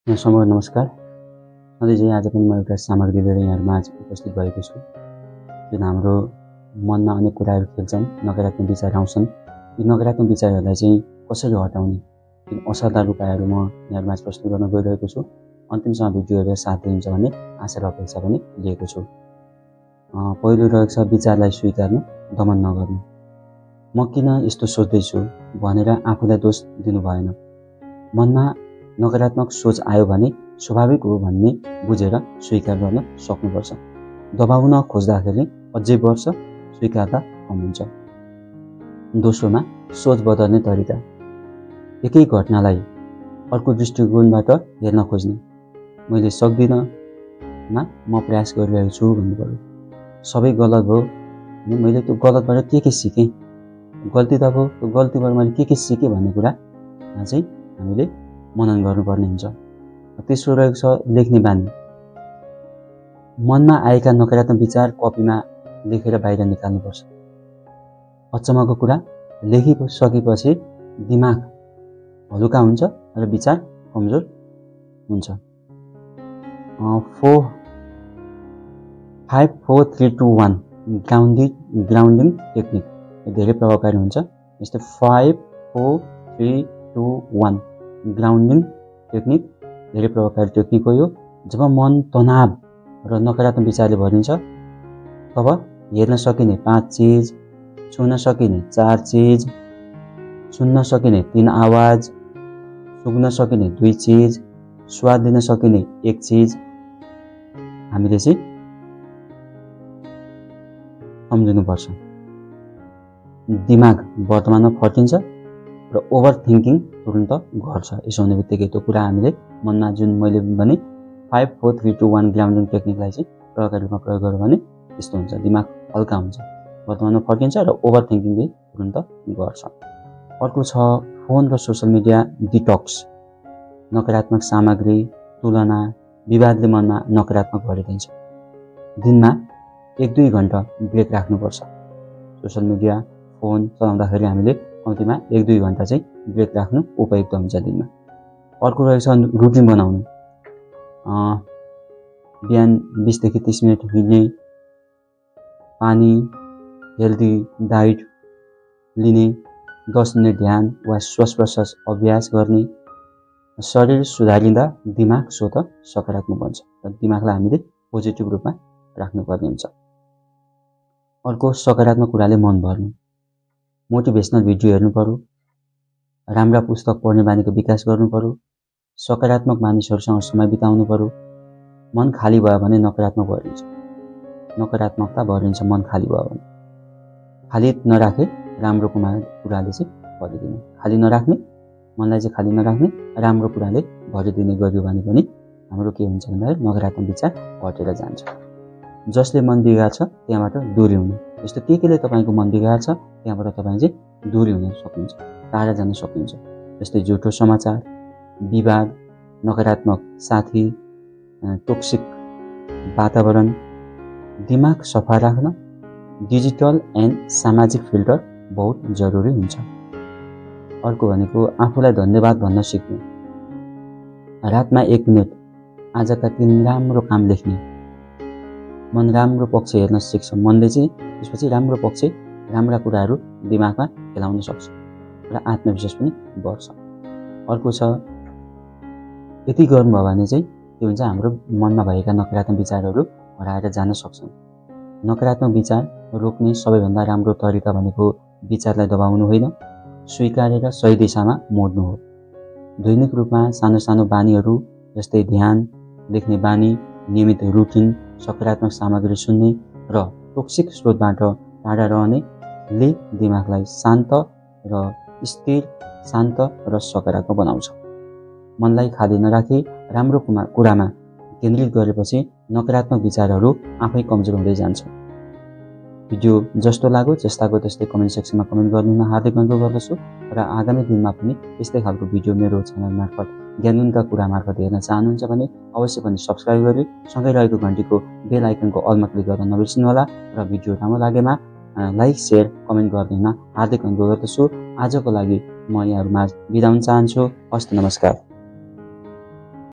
समूह नमस्कार। सधैँ आज पनि म एउटा सामग्री लिएर यहाँहरुमाझ उपस्थित भएको छु। जुन हाम्रो मनमा अनेक कुराहरू खेल्छन्, नकारात्मक विचार आउँछन्। यी नकारात्मक विचारहरूलाई चाहिँ कसरी हटाउने, जुन असरदार उपायहरू म यहाँहरुमाझ प्रस्तुत गर्न गइरहेको छु। अन्तिमसम्म भिडियो हेरेर साथ दिनुहुन्छ भन्ने आशा र अपेक्षा पनि लिएको छु। पहिलो रहेको छ विचारलाई स्वीकार्नु, दमन नगर्नु। म किन यस्तो सोच्दैछु भनेर आफूलाई दोष दिनु भएन। मनमा नकारात्मक सोच आयो भने स्वाभाविक हो भन्ने बुझेर स्वीकार गर्न सक्नुपर्छ। दबाउन खोज्दाखेरि अझै बढ्छ, स्वीकार्दा कम हुन्छ। दोस्रोमा सोच बदल्ने तरिका। एकै घटनालाई अर्को दृष्टिकोणबाट हेर्न खोज्ने। मैले सक्दिनँ मा म प्रयास गरिरहेको छु भन्नु पर्यो। सबै गलत भयो भने मैले त्यो गलतबाट के सिकेँ, गल्ती त भयो, त्यो गल्तीबाट मैले के सिकेँ भन्ने कुरामा चाहिँ हामीले मनन गर्नुपर्ने हुन्छ। तेस्रो रहेको छ लेख्ने बानी। मनमा आएका नकारात्मक विचार कपीमा लेखेर बाहिर निकाल्नुपर्छ। अचम्मको कुरा लेखिसकेपछि दिमाग हलुका हुन्छ र विचार कमजोर हुन्छ। 5 4 3 2 1 ग्राउन्डिङ टेक्निक धेरै प्रभावकारी हुन्छ। यस्तै 5 4 3 2 1 ग्राउन्डिङ टेक्निक धेरै प्रभावकारी टेक्निक हो यो। जब मन तनाव र नकारात्मक विचारले भरिन्छ तब हेर्न सकिने 5 चीज, छुन सकिने 4 चीज, सुन्न सकिने 3 आवाज, सुँघ्न सकिने 2 चीज, स्वाद लिन सकिने 1 चीज हामीले चाहिँ सम्झिनुपर्छ। दिमाग वर्तमानमा फर्किन्छ र ओभर थिङ्किङ तुरुन्त घट्छ। यसो हुने बित्तिकै त्यो कुरा हामीले मनमा जुन मैले भने 5 4 3 2 1 ग्राउन्डिङ टेक्निकलाई चाहिँ प्रभावकारी रूपमा प्रयोग गर्यो भने यस्तो हुन्छ, दिमाग हल्का हुन्छ, वर्तमानमा फर्किन्छ र ओभर थिङ्किङले तुरुन्त घट्छ। अर्को छ फोन र सोसल मिडिया डिटक्स। नकारात्मक सामग्री, तुलना, विवादले मनमा नकारात्मक भरिदिन्छ। दिनमा 1-2 घण्टा ब्रेक राख्नुपर्छ। सोसल मिडिया, फोन चलाउँदाखेरि हामीले कम्तीमा 1-2 घण्टा चाहिँ ब्रेक राख्नु उपयुक्त हुन्छ दिनमा। अर्को रहेछ रुटिन बनाउनु। बिहान 20 देखि 30 मिनट हिँड्ने, पानी, हेल्दी डाइट लिने, 10 मिनट ध्यान वा श्वास प्रश्वास अभ्यास गर्ने। शरीर सुधारिँदा दिमाग स्वतः सकारात्मक बन्छ र दिमागलाई हामीले पोजिटिभ रूपमा राख्नुपर्ने हुन्छ। अर्को सकारात्मक कुराले मन भर्नु। मोटिभेसनल भिडियो हेर्नु पर्यो, राम्रा पुस्तक पढ्ने बानीको विकास गर्नु पर्यो, सकारात्मक मानिसहरूसँग समय बिताउनु पर्यो। मन खाली भयो भने नकारात्मक भरिन्छ, नकारात्मकता भरिन्छ मन खाली भयो भने। खाली नराखे राम्रो कुराले चाहिँ भरिदिने, खाली नराख्ने, मनलाई चाहिँ खाली नराख्ने, राम्रो कुराले भरिदिने गर्यो भने पनि हाम्रो के हुन्छ भन्दाखेरि नकारात्मक विचार घटेर जान्छ। जसले मन बिगार्छ त्यहाँबाट दूरी हुनु। यस्तो केले तपाईको मन बिगार्छ त्यहाँबाट तपाईँ चाहिँ दूरी हुन सक्नुहुन्छ, टाढा जान सक्नुहुन्छ। जस्तै झुटो समाचार, विवाद, नकारात्मक साथी, टोक्सिक वातावरण। दिमाग सफा राख्न डिजिटल एन्ड सामाजिक फिल्टर बहुत जरुरी हुन्छ। अर्को भनेको आफूलाई धन्यवाद भन्न सिक्नु। रातमा 1 मिनेट आजका 3 राम्रो काम लेख्ने। मन राम्रो पक्ष हेर्न सिक्छ। मनले चाहिँ त्यसपछि राम्रो पक्ष, राम्रा कुराहरू दिमागमा खेलाउन सक्छ र आत्मविश्वास पनि बढ्छ। अर्को छ यति गर्नुभयो भने चाहिँ के हुन्छ, हाम्रो मनमा भएका नकारात्मक विचारहरू हराएर जान सक्छन्। नकारात्मक विचार रोक्ने सबैभन्दा राम्रो तरिका भनेको विचारलाई दबाउनु होइन, स्वीकारेर सही दिशामा मोड्नु हो। दैनिक रूपमा सानो सानो बानीहरू जस्तै ध्यान, लेख्ने बानी, नियमित रुटिन, सकारात्मक सामग्री सुन्ने र टोक्सिक स्रोतबाट टाढा रहनेले दिमागलाई शान्त र स्थिर, शान्त र सकारात्मक बनाउँछ। मनलाई खाली नराखी राम्रो कुरामा केन्द्रित गरेपछि नकारात्मक विचारहरू आफै कमजोर हुँदै जान्छ। भिडियो जस्तो लाग्यो जस्ताको त्यस्तै कमेन्ट सेक्सनमा कमेन्ट गर्नुहुन हार्दिक अनुरोध गर्दछु र आगामी दिनमा पनि यस्तै खालको भिडियो मेरो च्यानल मार्फत ज्ञानका कुरा मार्फत हेर्न चाहनुहुन्छ भने अवश्य पनि सब्स्क्राइब गरी सँगै रहेको घण्टीको बेल आइकनको अलमा क्लिक गर्न नबिर्सनु होला र भिडियो राम्रो लागेमा लाइक, शेयर, कमेन्ट गर्नुहुन हार्दिक अनुरोध गर्दछु। आजको लागि म यहाँहरुमा बिदा हुन चाहन्छु। हस्त नमस्कार।